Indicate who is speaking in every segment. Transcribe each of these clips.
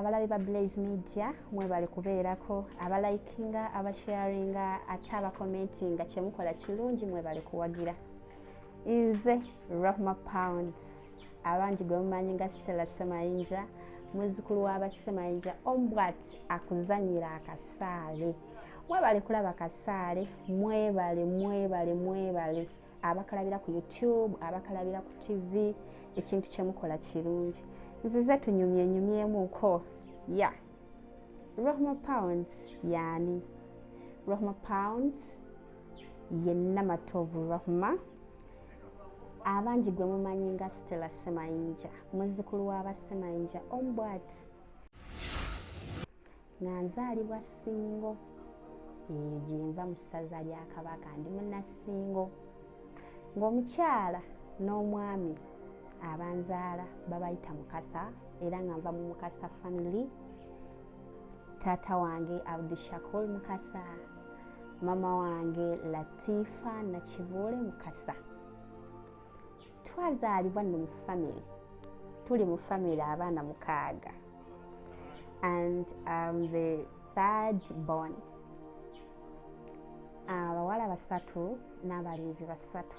Speaker 1: Abalabi ba Blaze Media, mwebale kubeerako, abalikinga, abasharinga, ate abakomentinga. Kyemukola kirungi, mwebale kuwagira. Nze Rahma Pounds, abangi gwe mumanyi nga Stella Semayinja, muzzukulu w'Abasemayinja, ombwat akuzanyira akasaale. Mwebale kulaba kasaale, mwebale, mwebale, mwebale abakalabira ku YouTube, abakalabira ku TV. Ekintu kyemukola kirungi. Nzize tunyumye nyumyemuko ya Rahma Pounds. Yani Rahma Pounds ye Namatovu Rahma, abangi gwe mumanyi nga Stella Semayinja, muzzukulu w'Abasemayinja, ombwat nga nzaalibwa Ssingo, eyo gyenva mu ssaza lya Kabaka. Ndi Munassingo, ng'omukyala n'omwami abanzaala babayita Mukasa, era nga nva mu Mukasa family. Taata wange Abdushakur Mukasa, mama wange Latifa Nakibuule Mukasa. Twazaalibwa nno mu family, tuli mu family abaana 6 and I'm the third born, abawala basatu n'abalenzi basatu.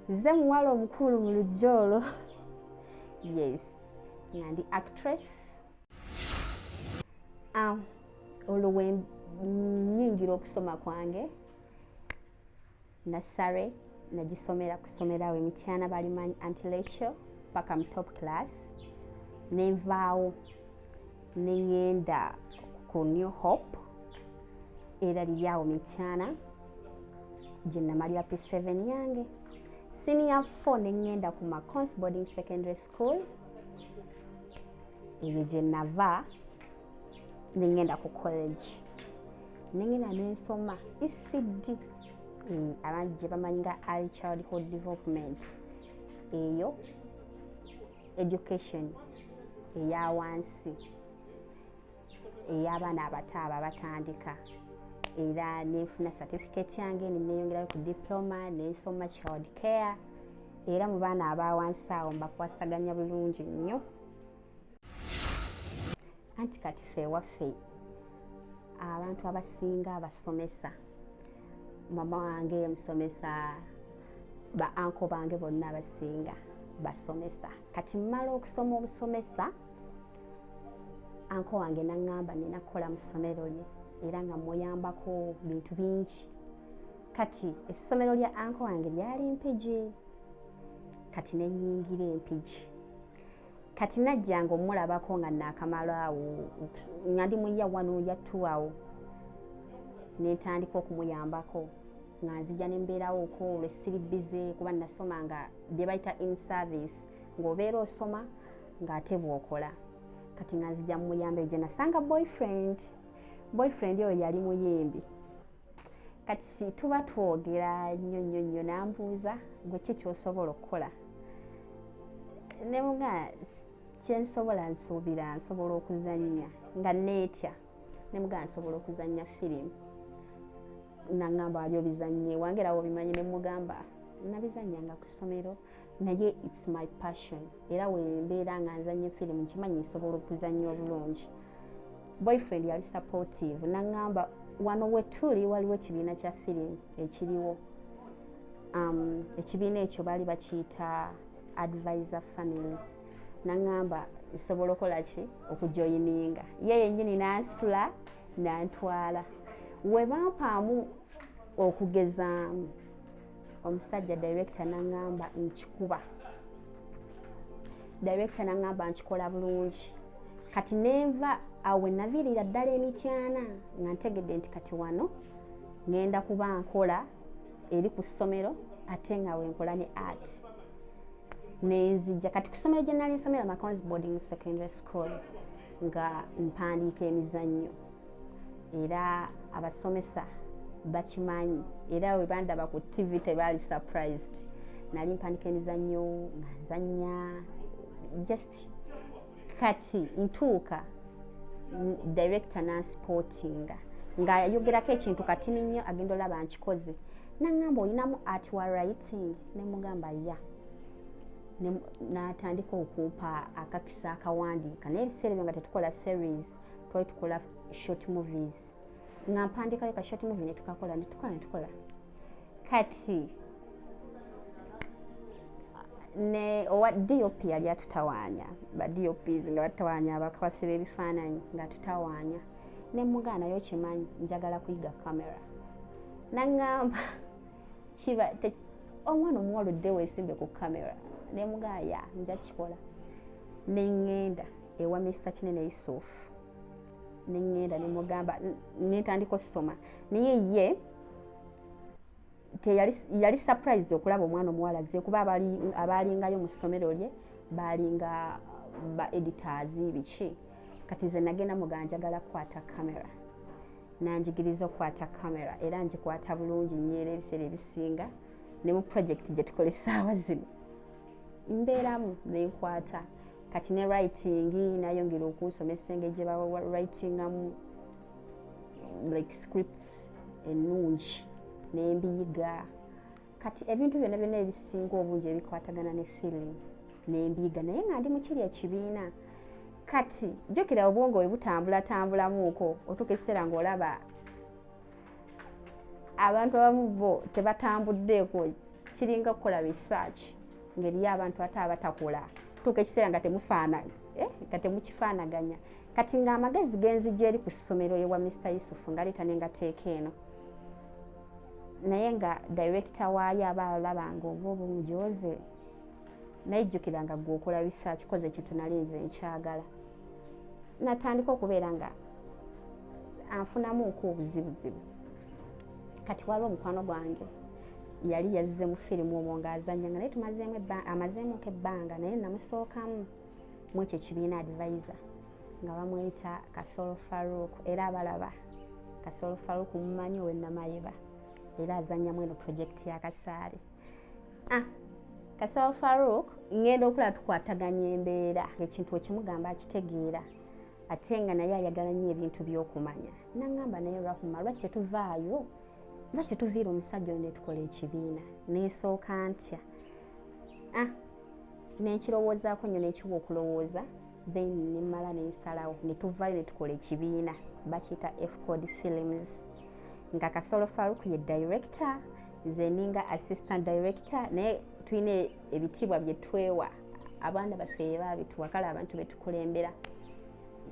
Speaker 1: Nze muwala omukulu mu lujja olwo. Yes, nga ndi actress. Olwo we nyingira okusoma kwange. Nursery nagisomera kusomerawo Emityana, balimanyi Antilecho, paka mu top class. Nenvaawo neŋŋenda ku New Hope, era liri awo Mityana, gye namalira P7 yange. Senior 4 neŋŋenda ku Macons Boarding Secondary School, eyo gye nava neŋŋenda ku college, neŋŋenda nensoma ECD, abangi gye bamanyi nga early childhood development. Eyo education eya wansi ey'abaana abato abo abatandika, era nenfuna certificate yange, neneyongerayo ku diploma, nensoma child care, era mu baana abawansi awo mbakwasaganya bulungi nnyo. Anti kati ffe ewaffe abantu abasinga abasomesa. Mama wange musomesa, ba uncle bange bonna abasinga basomesa. Kati mmala okusoma obusomesa, uncle wange naŋŋamba nina kukola mu ssomero lye, era nga muyambako bintu bingi. Kati essomero lya uncle wange lyali Mpigi, kati nenyingira Empigi. Kati najjanga omulabako nga naakamala awo, nga ndi mu year 1, year 2 awo, nentandika okumuyambako, nga nzija nembeerawo ko olwo siri busy, kuba nasoma nga bye bayita in service, ng'obeera osoma ng'ate bw'okola. Kati nga nzija mumuyamba. Eyo gye nasanga boyfriend. Boyfriend oyo yali muyimbi. Kati tuba twogera nnyo nnyo nnyo, nambuuza, "Gwe ki kyosobola okukola?" Nemuga, "Kyensobola, nsuubira nsobola okuzannya." Nga neetya, nemuga, "Nsobola okuzannya firimu." Naŋŋamba, "Wali obizannye wange era wobimanyi?" Nemugamba, "Nabizannyanga ku ssomero, naye it's my passion, era wembeera nga nzanya firimu nkimanyi nsobola okuzannya obulungi." Boyfriend yali supportive, naŋŋamba, "Wano wetuli waliwo ekibiina kya firimu ekiriwo." Ekibiina ekyo baali bakiyita Advisor Family. Naŋŋamba nsobola okukola ki, okujoyininga. Ye yennyini nansitula nantwala we bampaamu okugezaamu. Omusajja director naŋŋamba nkikuba, director naŋŋamba nkikola bulungi. Kati nenva awo we naviirira ddala Emityana, nga ntegedde nti kati wano ŋŋenda kuba nkola eri ku ssomero, ate nga wenkola ne art. Nenzija kati ku ssomero gye nali nsomera, Macons Boarding Secondary School, nga mpandiika emizannyo, era abasomesa bakimanyi, era we bandaba ku TV tebaali surprised. Nali mpandiika emizannyo nga nzannya just. Kati ntuuka, director nanspottinga ng'ayogerako ekintu katini nnyo, agenda olaba nkikoze. Naŋŋamba, "Olinamu art wa writing?" Nemugamba, "Yeah." N'atandika okumpa akakisa akawandiika, naye ebiseera ebyo nga tetukola series, twali tukola short movies, nga mpandikayo ka short movie netukakola, netukola, netukola. Kati ne owa DOP yali atutawaanya, ba DOPs nga batutawaanya, abakwasi b'ebifaananyi nga tutawaanya. Ne mugaana, naye okimanyi njagala kuyiga kamera. Naŋŋamba, kiba omwana omuwala odde weesimbe ku kamera? Nemugaa, ya, nja kikola. Neŋŋenda ewa Mr Kinene Yusuf, neŋŋenda nemugamba, nentandika osoma, naye ye teyali yali surprised okulaba omwana omuwala azze, kuba abaalingayo mu ssomero lye baalinga ba editors, biki. Kati nze nagenda muga njagala kukwata kamera, nanjigiriza okukwata kamera, era ngikwata bulungi nnyo. Era ebiseera ebisinga ne mu project gye tukola essaawa zino mbeeramu nenkwata. Kati ne writing nayongera okunsomesa engeri gye bawritingamu, like scripts ennungi, nembiyiga. Kati ebintu byonna byonna ebisinga obungi ebikwatagana ne film nembiyiga, naye nga ndi mukiri ekibiina. Kati jjukira, obwongo bwe butambulatambulamuuko, otuuka ekiseera ng'olaba abantu abamu bo tebatambuddeeko. Kiringa kukola research, ngeriyo abantu ate abatakola. Tuuka ekiseera nga temufaana, nga temukifaanaganya. Kati ng'amagezi genzijja eri ku ssomero ewa Mr Yusufu ngaleeta nengateeka eno, naye nga director waayo aba alaba nga oba obumujoze. Naye jjukira nga gwe okola research, koze ekintu nali nze nkyagala. Natandika okubeera nga anfunamuuko obuzibuzibu. Kati waliwo omukwano gwange yali yazze mu firimu omwo ng'azannya, nga naye tumazeemu amazeemuko ebbanga, naye namusookamu mu ekyo ekibiina, advisor, nga bamuyita Kasolo Farouk. Era abalaba Kasolo Farouk mumanyi, owennamayeba, era azannyamu eno project ya Kasaale. Ah, Kasolo Farouk ngenda okulaba tukwataganya embeera, ekintu okimugamba akitegeera, ate nga naye ayagala nnyo ebintu by'okumanya. Naŋŋamba, naye Rahuma, lwaki tetuvaayo, lwaki tetuviira omusajja oyo netukola ekibiina? Neesooka ntya? Ah, nenkirowoozaako nnyo, nekiwa okulowooza, then nemala nensalawo netuvaayo netukola ekibiina, bakiyita F Code Films, nga Kasolo Faruk ye director, nze ninga assistant director, naye tulina ebitiibwa bye twewa, abaana baffe babituwa, kale abantu betukulembera.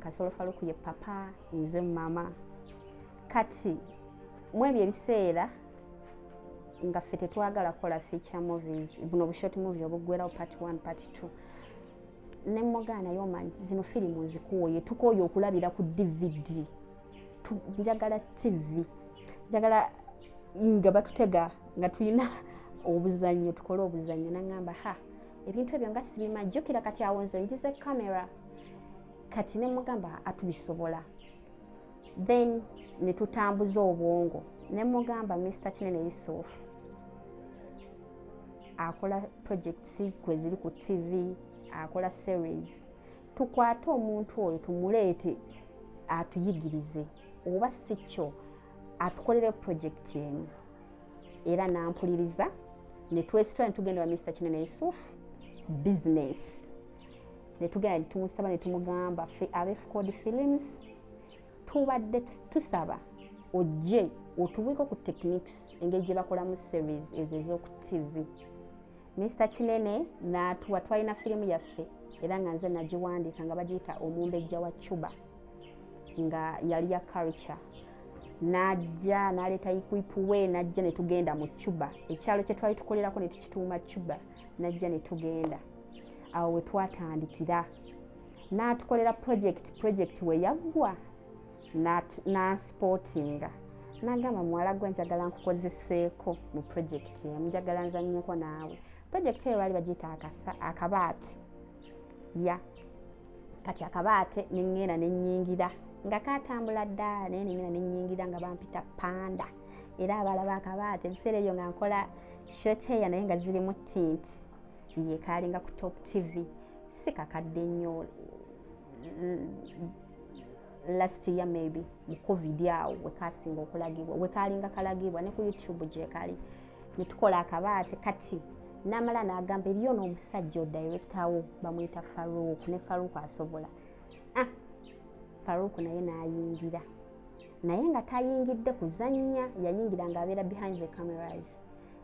Speaker 1: Kasolo Faruk ye papa, nze mama. Kati mu ebyo ebiseera nga ffe tetwagala kukola feature movies, buno bushort movie obuggwerawo, part 1, part 2. Nemugaa, naye omanyi zino firimu nzikooye, tukooye okulabira ku DVD, njagala TV, njagala nga batutega nga tulina obuzannyo, tukole obuzannyo. Naŋŋamba, ha, ebintu ebyo nga sibima. Jjukira kati awo nze njize kamera. Kati nemugamba, atubisobola. Then netutambuza obwongo, nemugamba, Mr Kinene Yusuf akola projects kwe ziri ku TV, akola series, tukwate omuntu oyo tumuleete atuyigirize, oba si kyo atukolere project emu. Era nampuliriza, netwesitula netugenda wa Mr Kinene Yusuf business, netugenda netumusaba, netumugamba, ffe abe Code Films tubadde tusaba ojje otubuuleko ku techniques, engeri gye bakolamu series ezo ez'oku TV. Mr Kinene n'atuwa, twalina firimu yaffe, era nga nze nagiwandiika, nga bagiyita Omumbejja wa Cuba, nga yali ya culture. Najja n'aleeta equip we, najja ne tugenda mu Cuba, ekyalo kye twali tukolerako ne tukituuma Cuba. Najja ne tugenda, awo we twatandikira, n'atukolera project. Project we yaggwa, n'ansupportinga, n'agamba, muwala gwe, njagala nkukozeseeko mu project emu, njagala nzannyeko naawe. Project eyo baali bagiyita Akabaate. Ya, kati Akabaate neŋŋenda nenyingira, nga katambula dda, naye neŋŋenda nenyingira nga bampita Panda. Era abalaba Akabaate ebiseera ebyo nga nkola short hair, naye nga zirimu tint. Ye kalinga ku Top TV, si kakadde nnyo, last year maybe mu COVID awo wekasinga okulagibwa, wekalinga kalagibwa ne ku YouTube gyekali. Netukola Akabaate. Kati N'amala n'agamba eriyo n'omusajja odirector wo bamuyita Farouk, ne Farouk asobola. Farouk naye n'ayingira, naye nga tayingidde kuzannya, yayingira ng'abeera behind the cameras,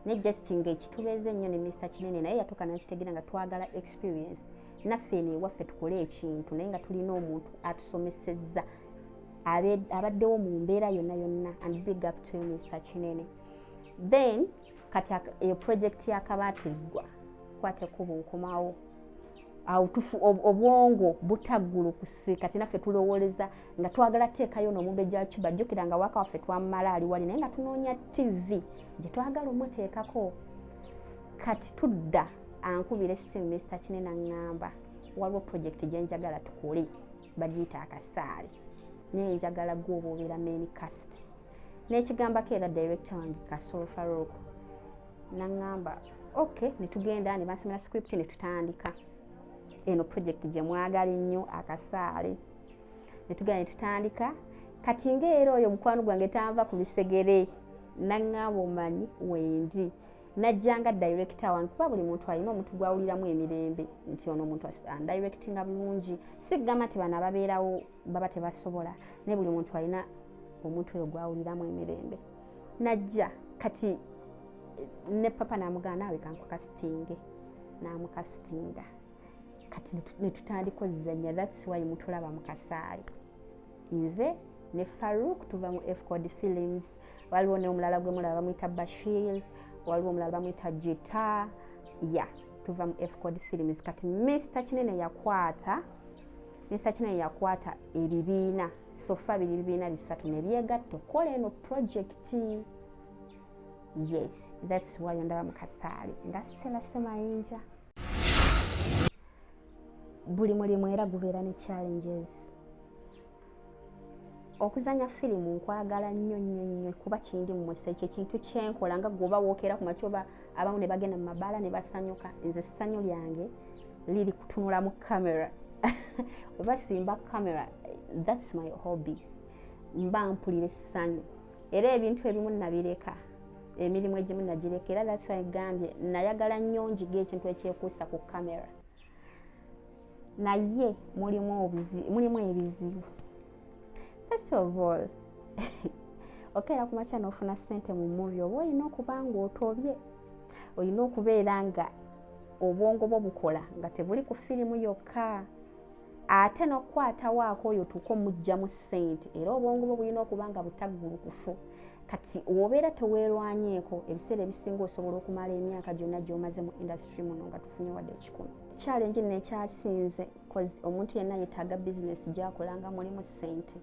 Speaker 1: ne just ng'ekitubeeza ennyo ne Mr Kinene. Naye yatuuka n'akitegeera nga twagala experience naffe eno ewaffe tukole ekintu, naye nga tulina omuntu atusomesezza, abaddewo mu mbeera yonna yonna. And big up to Mr Kinene. Then kati eyo project y'akabaati eggwa, kwata ekkubo nkomawo awo, obwongo butaggulukuse. Kati naffe tulowooleza nga twagala teekayo n'omumbejja Cuba. Jjukira nga waka waffe twamumala ali wali, naye nga tunoonya TV gye twagala omuteekako. Kati tudda, ankubira essimu Mr Kinene, aŋŋamba waliwo project gye njagala tukole, bagiyita Akasaale, naye njagala gwe oba obeera main cast. N'ekigambako era director wange Kasolo Farouk naŋŋamba ok, ne tugenda ne bansomera script ne tutandika eno project gye mwagala ennyo, Akasaale. Ne tugenda ne tutandika. Kati ngaera oyo mukwano gwange tanva ku bisegere, naŋŋamba omanyi wendi najjanga director wange, kuba buli muntu alina omuntu gwawuliramu emirembe nti ono omuntu andirectinga bulungi. Sigamba nti bano ababeerawo baba tebasobola, naye buli muntu alina omuntu oyo gwawuliramu emirembe. Najja kati ne papa namugana naawe kankukasitinge, namukasitinga. Kati ne tutandika ozannya. That's why mutulaba mu Kasaale, nze ne Farouk tuva mu Fcode Films. Waliwo n'omulala gwe mulaba bamuyita Bashir, waliwo omulala bamuyita Jita ya tuva mu Fcode Films. Kati Mr Kinene yakwata, Mr Kinene yakwata ebibiina, so far biri bibiina bisatu nebyegatta okukola eno project. Yes, that's why ondaba mu Kasaale nga Stella Semayinja. Buli mulimu era gubeera ne challenges. Okuzanya firimu nkwagala nnyo nnyo nnyo, kuba kindi mu musa, ekyo ekintu kyenkola nga gwoba wookera ku makya oba abamu ne bagenda mu mabaala ne basanyuka. Nze essanyu lyange liri kutunula mu kamera oba simba kamera. That's my hobby. Mba mpulira essanyu, era ebintu ebimu nabireka, emirimu egimu nagireka. Era that's why gambye nayagala nnyo njiga ekintu ekyekuusa ku kamera, naye mulimu ebizibu. First of all, okeera ku makya n'ofuna ssente mu movie, oba olina okuba nga otobye, olina okubeera nga obwongo bwo bukola nga tebuli ku firimu yokka, ate n'okukwatawaako oyo otuuka omuggyamu ssente, era obwongo bwo bulina okuba nga butaggulukufu. Kati wobeera teweerwanyeeko, ebiseera ebisinga osobola okumala emyaka gyonna gy'omaze mu industry muno nga tufunye wadde 100. Challenge nekyasinze, cause omuntu yenna yetaaga bizinesi gyakola nga mulimu ssente,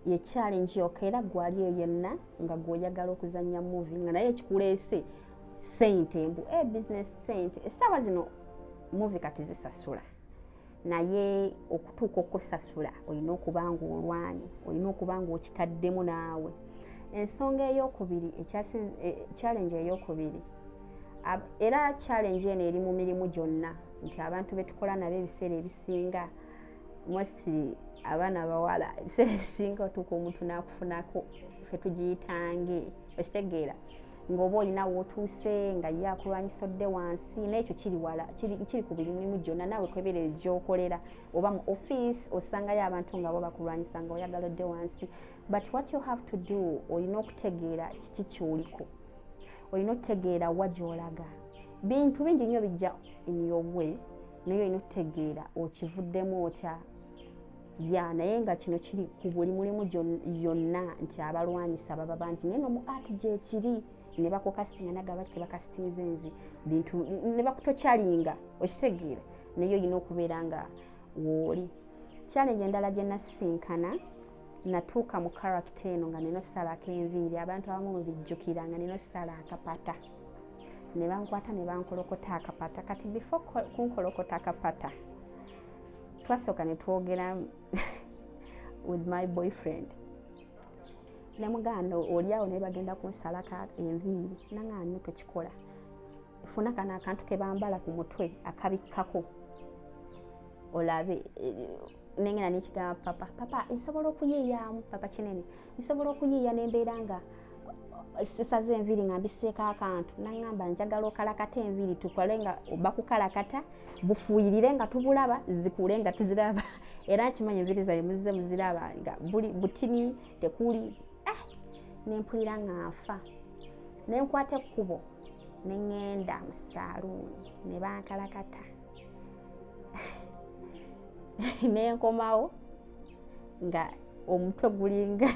Speaker 1: ye challenge yokka. Era gwali eyo yenna nga gweoyagala okuzanya movie nga naye ekikuleese ssente, mbu e business ssente. Essaawa zino movie kati zisasula, naye okutuuka okusasula olina okuba nga olwanye, olina okuba nga okitaddemu naawe. Ensonga eyokubiri, challenge eyokubiri, era challenge eno eri mu mirimu gyonna, nti abantu betukola nabo ebiseera ebisinga, mostly abaana bawala, ebiseera ebisinga otuuka omuntu n'akufunako, fe tugiyitange, okitegeera, ng'oba olina wootuuse nga ye akulwanyisa odde wansi. N'ekyo kiri wala, kiri ku buli mulimu gyonna. Naawe kwebera eyo gy'okolera oba mu office, osangayo abantu nga bo bakulwanyisa nga oyagala odde wansi. But what you have to do, olina okutegeera kiki kyoliko, olina okutegeera wa gy'olaga. Bintu bingi nnyo bijja in your way, naye olina okutegeera okivuddemu otya. Ya, naye nga kino kiri ku buli mulimu yonna nti abalwanyisa baba bangi, naye nomu art gyekiri, ne bakukasitinga naga lwaki tebakasitinze nze, bintu ne bakutokyalinga, okitegeera, naye olina okubeera nga wooli. Challenge endala gye nasisinkana, natuuka mu character eno nga nina osalako enviiri. Abantu abamu mubijjukira nga nina osala akapata, ne bankwata ne bankolokota akapata. Kati before kunkolokota akapata, twasooka ne twogera with my boyfriend, nemuganda oli awo, naye bagenda kunsalako enviiri. Naŋaa nno tokikola, funa kano akantu ke bambala ku mutwe akabikkako olabe. Nengenda nekigamba papa, papa nsobola okuyiiyaamu, papa Kinene, nsobola okuyiiya nembeera nga Sisaze enviiri nga mbiseeko akantu, naŋŋamba, "Njagala okalakata enviiri, tukole nga bakukalakata, bufuuyirire nga tubulaba, zikule nga tuziraba." Era nkimanyi enviiri zange muzze muziraba nga buli butini tekuli. Eh, nempulira nga nfa, nenkwata ekkubo neŋŋenda mu saaluuni ne bankalakata, nenkomawo nga omutwe gulinga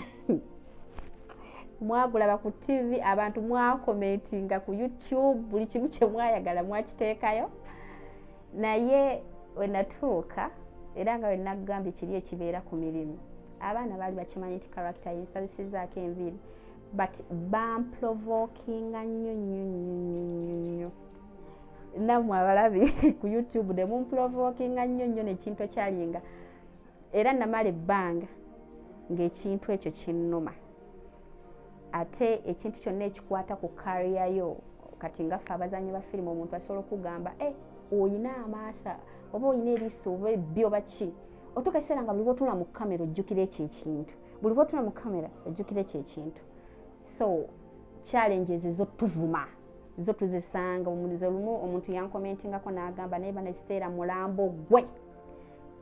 Speaker 1: mwagulaba ku TV. Abantu mwakomentinga ku YouTube, buli kimu kyemwayagala mwakiteekayo. Naye wenatuuka, era nga wenagambye kiri ekibeera ku mirimu, abaana baali bakimanyi nti character yensazisizaako enviiri, but bamprovokinga nnyo nnyo nnyo nnyo nnyo nnyo. Nammwe abalabi ku YouTube ne mumprovokinga nnyo nnyo nekintu ekyalinga, era namala ebbanga ng'ekintu ekyo kinnuma. Ate ekintu kyonna ekikwata ku career yo, kati nga ffe abazanyi ba firimu, omuntu asobola okugamba, "E, oyina amaaso oba oyina eriiso oba ebbi oba ki." Otuuka ekiseera nga buli bwotula mu kamera ojjukira ekyo ekintu, buli bwotula mu kamera ojjukira ekyo ekintu. So challenges zo tuvuma, zo tuzisanga. Omulizo lumu omuntu yankomentingako n'agamba, "Naye bana ekiseera mulambo gwe."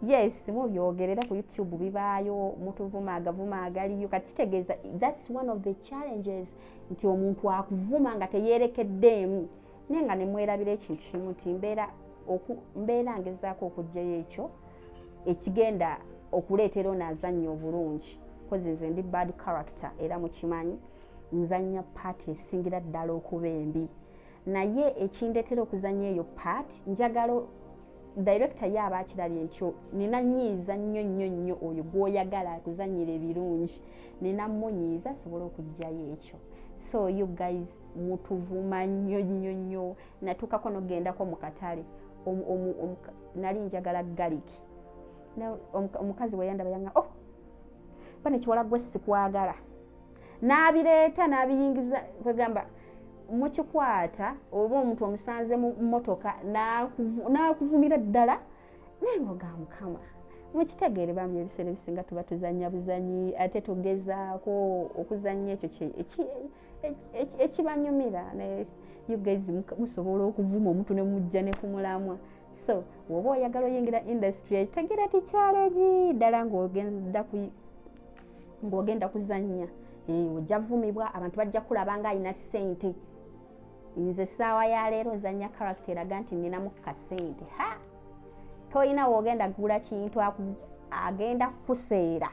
Speaker 1: Yes, mubyogerera ku YouTube, bibaayo, mutuvuma, agavuma agaliyo. Kati kitegeeza that's one of the challenges, nti omuntu akuvuma nga teyerekeddeemu, naye nga nemwerabira ekintu kimu nti mbeera ngezaako okuggyayo ekyo ekigenda okuleetera ono azannya obulungi, 'cause nze ndi bad character, era mukimanyi nzannya part esingira ddala okuba embi. Naye ekindeetera okuzannya eyo part, njagala director ye aba akirabye nti nina nyiiza nnyo nnyo nnyo oyo gw'oyagala akuzannyira ebirungi, nina munyiiza asobole okuggyayo ekyo. So you guys mutuvuma nnyo nnyo nnyo. Natuukako nogendako mu katale, nali njagala garlic. Omukazi weyandaba yanga, "Oh, bane kiwala gwe, sikwagala." N'abireeta n'abiyingiza. Kwegamba mukikwata oba omuntu omusanze mu mmotoka n'akuvumira ddala, naye nga Mukama mukitegeere bambi, ebiseera ebisinga tuba tuzanya buzanyi, ate tugezaako okuzanya ekyo ekibanyumira. You guys musobola okuvuma omuntu ne mujja ne kumulamwa. So woba oyagala oyingira industry, ekitegeera ti challenge ddala ng'ogenda kuzannya, ojja vumibwa, abantu bajja kulaba nga alina ssente. Nze essaawa ya leero nzanya character eraga nti ninamu kasente. Ha, toyina woogenda kugula kintu, agenda kukuseera,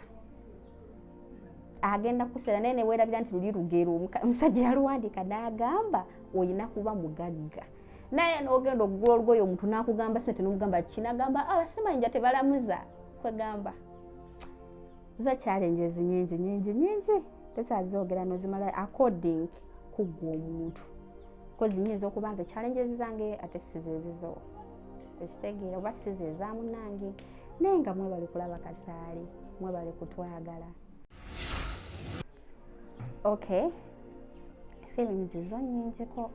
Speaker 1: agenda kukuseera. Naye neweerabira nti luli lugero omusajja yaluwandiika n'agamba oyina kuba mugagga, naye nogenda okugula olugoye, omuntu n'akugamba sente, nomugamba kinagamba abasimayinja tebalamuza. Kwegamba zo challenges nyingi nyingi nyingi, tosaazogera nozimala according kuggwa omuntu, 'cause nyinza okuba nze challenges zange ate sizeezizo, ekitegeera, oba size eza munnange. Naye nga mwebale kulaba Kasaale, mwebale kutwagala. Okay, films zo nyingiko.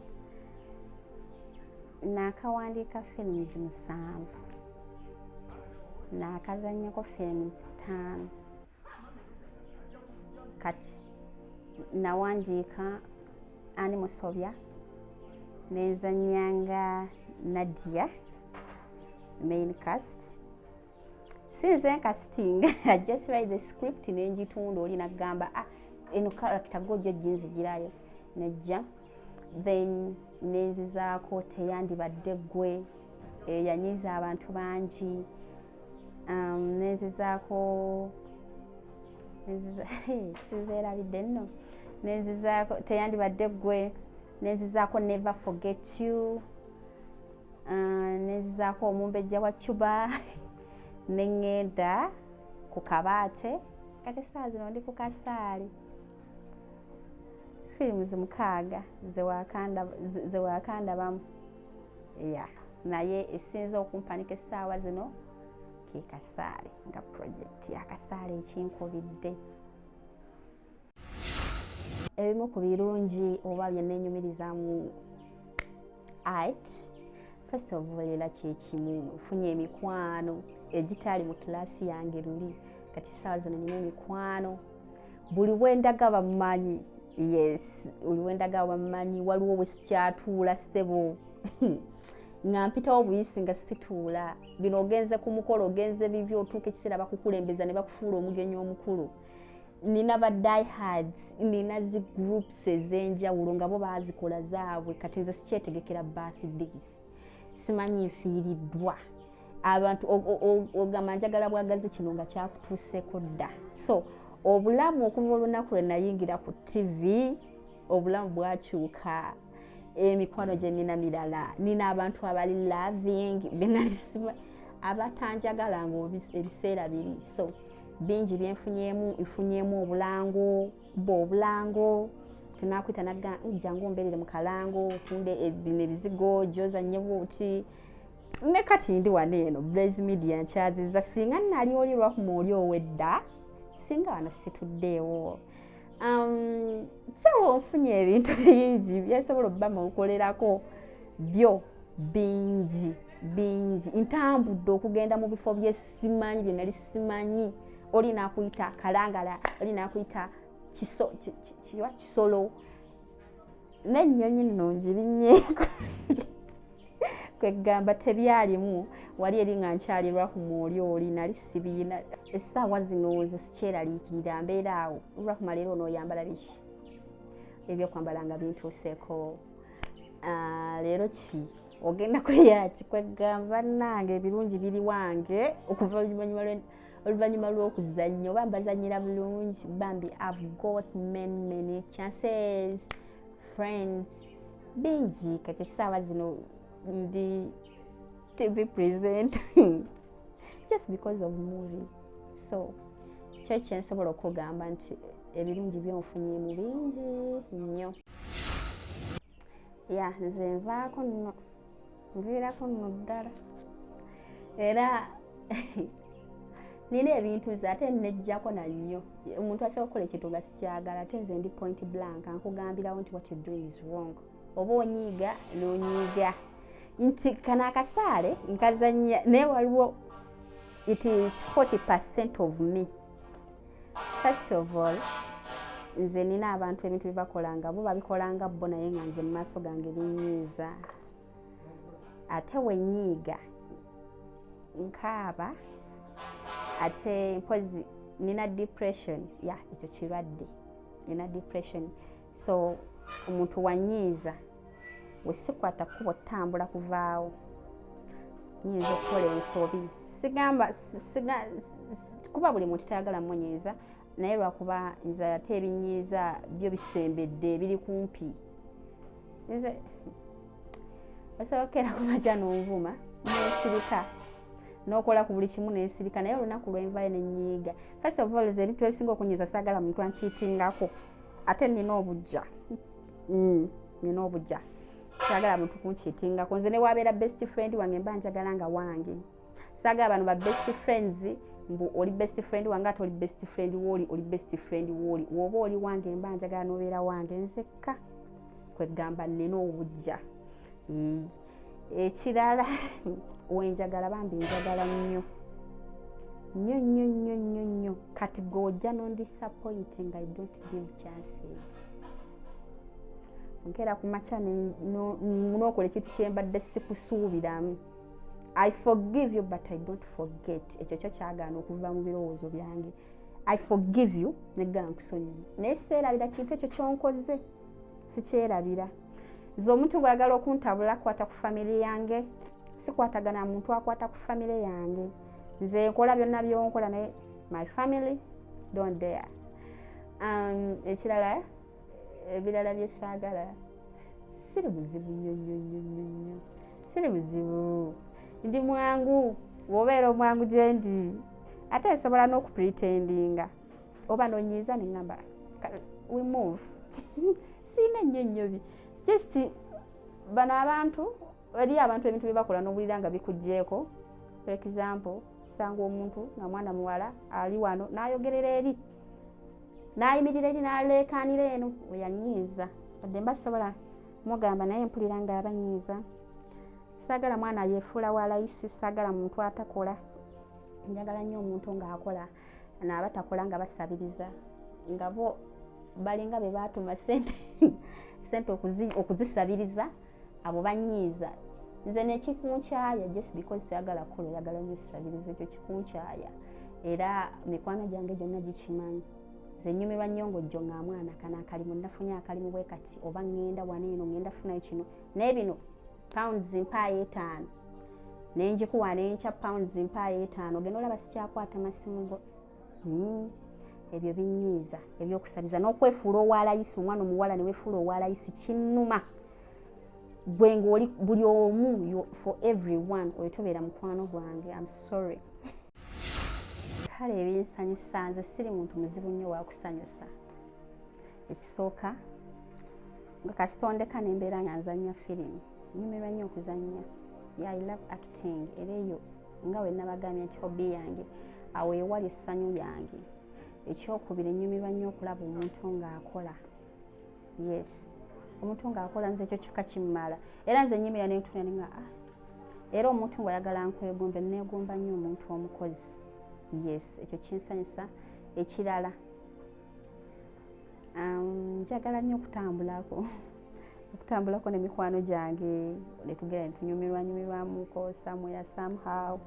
Speaker 1: Naakawandiika films 7, naakazannyako films 5. Kati nawandiika Ani Musobya, nenzanyanga Nadia, main cast. Sinze ncasting, I just write the script nenjitunda. Oli nagamba, "Ah, eno character gojjo ginzigirayo." Nejja, then nenzizaako Teyandibadde Ggwe, eyanyiza abantu bangi. Nenzizaako, sizeerabidde nno, nenzizaako Teyandibadde Ggwe, nenzizaako Never Forget You, nenzizaako Omumbejja wa Cuba, neŋŋenda ku Kabaate. Kati essaawa zino ndi ku Kasaale. Films 6 ze wakandabamu ya, naye esinza okumpanika essaawa zino ke Kasaale, nga project ya Kasaale ekinkubidde. Ebimu ku birungi oba byenenyumiriza mu art, first of all, era kyekimu, nfunye emikwano egitaali mu kilaasi yange luli. Kati essaawa zino nina emikwano, buli bwendaga bamumanyi. Yes, oli wendaga wammanyi. Waliwo bwe sikyatuula, ssebo, nga mpitawo buyisi nga situula. Bino ogenze ku mukolo, ogenze bibyo, otuuka ekiseera bakukulembeza ne bakufuula omugenyi omukulu. Nina ba diehards, nina zi groups ez'enjawulo nga bo baazikola zaabwe. Kati nze sikyetegekera birthdays, simanyi nfiiriddwa abantu. Ogamba njagala bwagazi kino nga kyakutuuseeko dda. So obulamu okuva olunaku lwe nayingira ku TV, obulamu bwakyuka. Emikwano gye nina mirala, nina abantu abali loving benalisima abatanjagala nga ebiseera biri. So bingi byenfunyemu. Nfunyemu obulango, kuba obulango tenakwita naga jangu ombeerere mu kalango, otunde bino ebizigo gyozanye bwoti. Ne kati ndi wano eno Blaze Media nkyaziza. Singa nali oli lwakuma oli owedda, singa wano situddeewo. So nfunye ebintu bingi byensobola obba mukolerako byo bingi bingi. Ntambudde okugenda mu bifo byesimanyi, bye nali simanyi. Oli nakuyita Kalangala, oli nakuyita kiwa Kisolo, n'ennyonyi nno ngirinnyeeko. Kwegamba tebyalimu wali eri nga nkyali Lwakuma oli oli nali sibiina. Essaawa zino nze sikyeraliikirira, mbeera awo. Lwakuma leero onooyambala biki? Ebyokwambala nga bintuuseeko. Ah, leero ki ogenda kulyaki? Kwegamba nange ebirungi biri wange okuva oluvannyuma lw'okuzannya oba mbazanyira bulungi. Bambi, I've got many many chances, friends bingi. Kati essaawa zino ndi TV present just because of movie. So kyo kyensobola okugamba nti ebirungi byonfunyemu bingi nnyo. Ya, nze nvaako nno, nviirako nno ddala. Era nina ebintu nze ate nejjako nannyo. Omuntu asobola okukola ekintu nga sikyagala, ate nze ndi point blank, nkugambirawo nti what you do is wrong. Oba onyiiga n'onyiiga nti kano akasaale nkazanya, naye waliwo, it is 40% of me. First of all, nze nina abantu ebintu byebakola nga bo babikolanga bo, naye nga nze mu maaso gange binyiiza. Ate wenyiiga nkaaba, ate mpozi nina depression. Ya, ekyo kirwadde, nina depression. So omuntu wanyiiza, wesikwata kkubo ttambula kuvaawo, nyinza okukola ensobi. Sigamba kuba buli muntu tayagala munyiiza, naye lwakuba nze ate ebinyiiza byo bisembedde, biri kumpi. Nze osookera ku makya n'onvuma nensirika, n'okola ku buli kimu nensirika, naye olunaku lwenvayo nenyiiga. First of all, ebintu ebisinga okunyiiza, saagala muntu ankiitingako. Ate nina obujja, nina obujja, saagala muntu kunkiitingako. Nze newabeera best friend wange, mba njagala nga wange. Saagala bano ba best friends, mbu oli best friend wange ate oli best friend wooli, oli best friend wooli. Woba oli wange, mba njagala nobeera wange nzekka. Kwegamba nina obujja. Ekirala, wenjagala bambi njagala nnyo nnyo nnyo nnyo nnyo nnyo. Kati gwe ojja nondisappointing, I don't give chances. Nkeera ku makya n'okola ekintu kyembadde sikusuubiramu, I forgive you but I don't forget. Ekyo kyo kyagaana okuva mu birowoozo byange. I forgive you, negga nkusonyiye, naye seerabira kintu ekyo kyonkoze, sikyerabira. Nze omuntu bwagala okuntabula, kwata ku famire yange, sikwatagana muntu akwata ku famire yange. Nze nkola byonna byonkola, naye my family, don't dare. Ekirala, ebirala byesaagala, siri buzibu nnyo nnyo nnyo nnyo nnyo, siri buzibu, ndi mwangu. Bw'obeera omwangu gyendi, ate nsobola n'okupretendinga oba nonyiiza neŋŋamba we move. Siina nnyo nnyo bi just bano abantu, eri abantu ebintu bye bakola n'owulira nga bikugjeeko. For example, osanga omuntu nga mwana muwala ali wano n'ayogerera eri, n'ayimirira eri, n'aleekaanira eno, weyanyiiza. Wadde mba sobola mugamba, naye mpulira nga abanyiiza. Saagala mwana yeefuula wa layisi, saagala muntu atakola. Njagala nnyo omuntu ng'akola, naaba takola nga basabiriza nga bo. Balinga be baatuma sente sente okuzisabiriza, abo banyiiza. Nze nekikunkyaya just because toyagala kukola, oyagala nnyo sisabiriza, ekyo kikunkyaya. Era mikwano gyange gyonna gikimanyi, nze nyumirwa nnyo ng'ojjo nga mwana kano akalimu nafunye akalimu bwe kati, oba ŋŋenda wano eno ŋŋenda funayo kino, naye bino pounds mpaayo 5 nenjikuwa nenkya, pounds mpaayo 5, ogenda olaba sikyakwata masimu go. Ebyo binyiiza, ebyokusabiza n'okwefuula owalayisi. Omwana omuwala newefuula owalayisi kinnuma. Gwe ngaoli buli omu for everyone, oyo tobeera mukwano gwange, am sorry. Kale ebinsanyusa, nze siri muntu muzibu nnyo wakusanyusa. Ekisooka, nga kasitondeka nembeera nga nzanya firimu, nyumirwa nnyo okuzanya. Yeah, I love acting. Era eyo nga we nabagambye nti hobby yange, awo ewali essanyu lyange. Ekyokubiri, nyumirwa nnyo okulaba omuntu ng'akola. Yes, omuntu ng'akola, nze ekyo kyokka kimmala. Era nze nyimira nentuna nga ah. Era omuntu ng'oyagala nkwegombe, neegomba nnyo omuntu omukozi. Yes, ekyo kinsanyusa. Ekirala, njagala nnyo okutambulako nemikwano gyange, netugenda netunyumirwa nyumirwamuko somewhere somehow.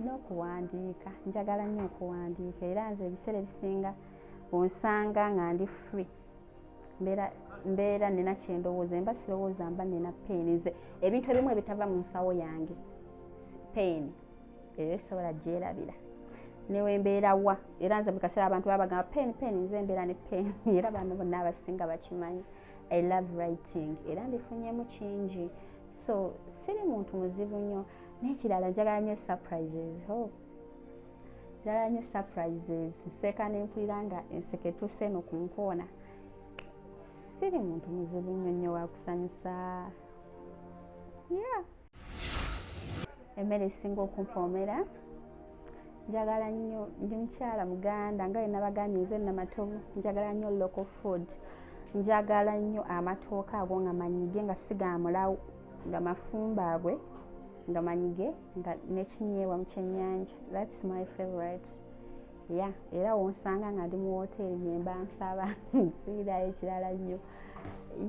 Speaker 1: N'okuwandiika, njagala nnyo okuwandiika. Era nze ebiseera ebisinga onsanga nga ndi free, mbeera nina kyendowooza, mba sirowooza, mba nina peeni. Nze ebintu ebimu ebitava mu nsawo yange, peeni eyo esobola gyerabira newembeerawa. Era nze buli kaseera abantu baba bagamba peeni, peeni, nze mbeera ne peeni. Era bano bonna abasinga bakimanyi, I love writing, era mbifunyemu kingi. So siri muntu muzibu nnyo. N'ekirala, njagala nnyo surprises. Oh, njagala nnyo surprises. Nseeka nempulira nga enseko etuuse eno ku nkoona. Siri muntu muzibu nnyo nnyo wakusanyusa. Yeah, emmere esinga okumpoomera, njagala nnyo, ndi mukyala muganda nga wenabagambye, nze Namatovu, njagala nnyo local food. Njagala nnyo amatooke ago nga manyige, nga si ga mulawu, nga mafumbaabwe, nga manyige, nga nekinyeebwa mu kyennyanja. That's my favorite. Yeah, era wonsanga nga ndi mu woteeri byemba nsaba, siirayo ekirala nnyo.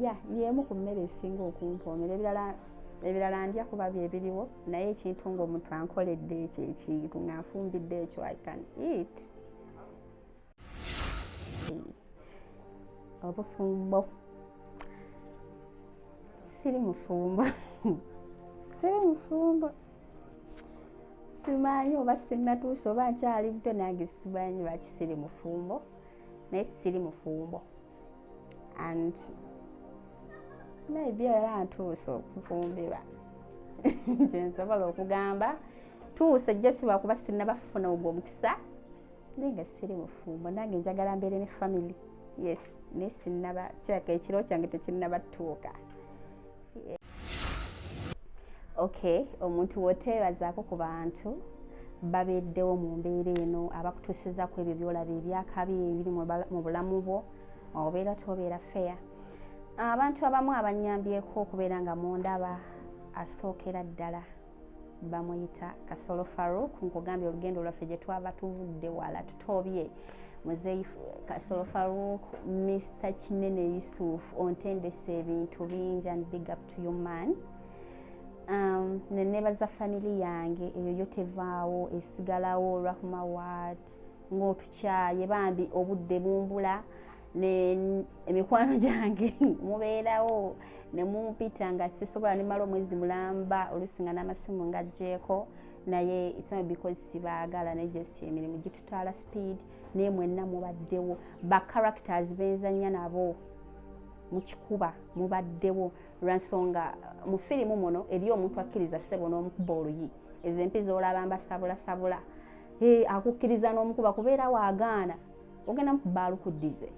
Speaker 1: Yeah, yemu ku mmere esinga okumpoomera. Ebirala ndya kuba byebiriwo, naye ekintu ngaomuntu ankoledde ekyo ekintu nga nfumbidde ekyo, I can eat. Obufumbo, siri mufumbo, siri mufumbo. Simanyi oba sinnatuusa oba nkyali muto, nange simanyi lwaki siri mufumbo, naye siri mufumbo. And maybe era ntuuse okufumbirwa, nsobola okugamba tuuse jesi lwakuba sinnabafuna ogwo omukisa, naye nga siri mufumbo. Nange njagala mbeere ne family, yes, naye sinnaba, kiraka ekiro kyange tekinnaba tuuka. Okay, omuntu woteebazaako ku bantu babeddewo mu mbeera eno, abakutuusiza ku ebyo byolaba ebyakabi ebiri mu bulamu bwo, obeera tobeera fair. Abantu abamu abanyambyeko okubeera nga mundaba, asookera ddala bamuyita Kasolo Faruk. Nkugambye olugendo lwaffe gye twava tuvudde wala, tutobye. Muzeeyi Kasolo Faruk, Mr Kinene Yusuf, ontendesa ebintu bingi, and big up to you, man. Nenebaza family yange, eyo yo tevaawo, esigalawo. Rahma wat ng'otukyaye bambi, obudde bumbula, emikwano gyange mubeerawo ne mumpita nga sisobola, nemala omwezi mulamba oluusi nga n'amasimu ngaggyeko, naye it's not because sibaagala, naye just emirimu gitutwala speed. Naye mwenna mubaddewo, ba characters benzanya nabo mukikuba mubaddewo, lwansonga mu firimu muno eri omuntu akkiriza ssebo n'omukuba oluyi. Ezo empi z'olaba mbasabulasabula, akukkiriza n'omukuba, kubeera waagaana ogenda mukuba alukuddize.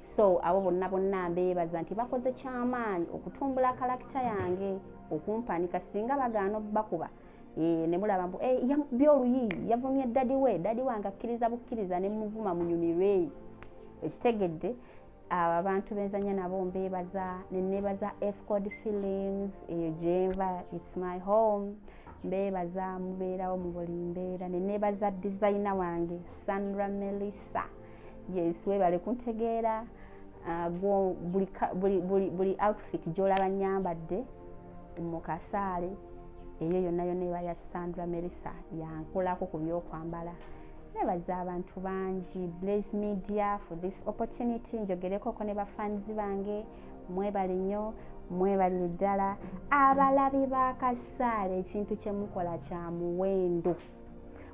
Speaker 1: So abo bonna bonna mbeebaza nti bakoze kyamaanyi okutumbula character yange, okumpanika. Singa bagaana bakuba, ne mulaba mbu yamukubye oluyi, yavumye daddy we, daddy wange akkiriza bukkiriza ne muvuma munyumirwe. Ekitegedde, abo abantu benzanya nabo mbeebaza. Neneebaza Fcode Films, eyo gyenva, it's my home. Mbeebaza mubeerawo mu buli mbeera. Ne neebaza designer wange Sandra Melissa. Yes, weebale kuntegeera. Buli outfit gy'olaba nyambadde mu kasaale, eyo yonna yonna eba ya Sandra Melissa, yankolako ku byokwambala. Nebaza abantu bangi, Blaze Media, for this opportunity njogerekoko ne bafanzi bange. Mwebale nnyo, mwebalire ddala. Abalabi b'akasaale, ekintu kye mukola kya muwendo.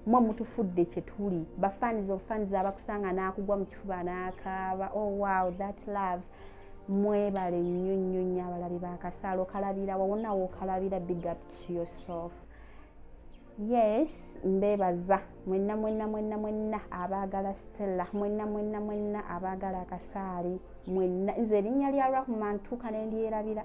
Speaker 1: Mwe mutufudde kye tuli. Bafanizi, obufanizi abakusanga n'akugwa mu kifuba n'akaaba. Oh wow, that love! Mwebale nnyo nnyo nnyo, abalabi b'akasaale. Okalabira wawona wookalabira, big up to yourself. Yes, mbeebaza mwenna mwenna mwenna mwenna abaagala Stella, mwenna mwenna mwenna abaagala akasaale mwenna. Nze erinnya lya Rahuma ntuuka nendyerabira.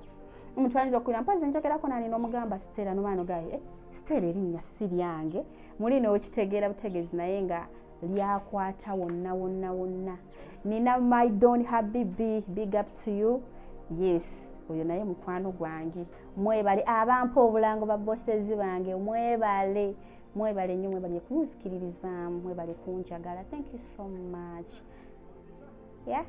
Speaker 1: Omuntu ayinza okubira mpozi njogerako nani n'omugamba Stella, nobaano gaye, eh, Stella erinnya si lyange. Muli n'okitegeera butegeezi, naye nga lyakwata wonna wonna wonna. Nina my don habibi, big up to you. Yes, oyo naye mukwano gwange. Mwebale abampa obulango, babosezi bange, mwebale, mwebale nnyo, mwebale kunzikiririzaamu, mwebale kunjagala. Thank you so much. Yeah.